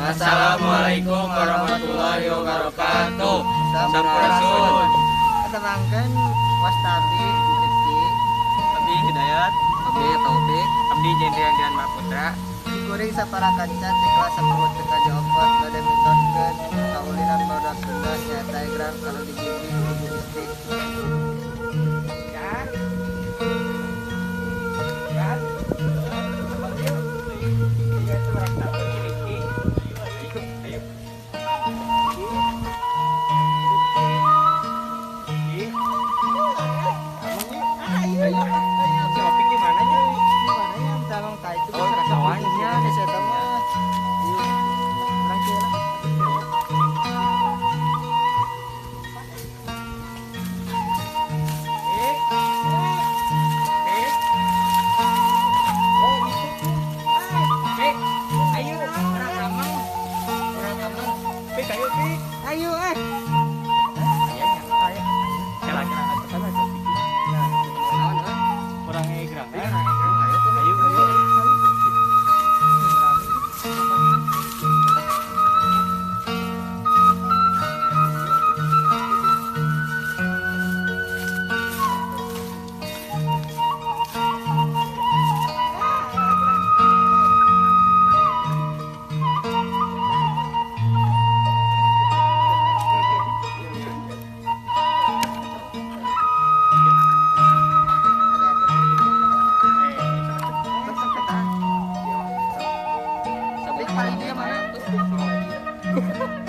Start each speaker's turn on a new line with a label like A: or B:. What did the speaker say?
A: Assalamualaikum warahmatullahi wabarakatuh. Sampurasun.
B: Katebangkeun wasta abdi Rifki,
A: Abdi Hidayat,
B: abdi Taufik,
A: Abdi Jendri Andrian Maputra.
B: Kuring sapara kanca ti kelas 10 TK 4 bade mintonkeun kaulinan barudak Sunda nyaeta egrang anu dibimbing ku Ibu Isti.
A: Si Opik di mana nya?
B: Di mana ya cabang ta itu
A: Oh, kasawan
B: nya geus eta mah. Ieu urang kieu lah.
A: Oh, itu tuh. Pik, ayo, urang kamang.
B: Urang kamang.
A: Pik, ayo, Pik.
B: Ayo eh.
A: Aya nya.
B: Ayo.
A: Kela kela atuh kan atuh Pik.
B: Nah, naon euy?
A: Urang egrang.
B: Ayo, ayo tuh.
A: Ayo, ayo.
B: Paling dia mana tuh?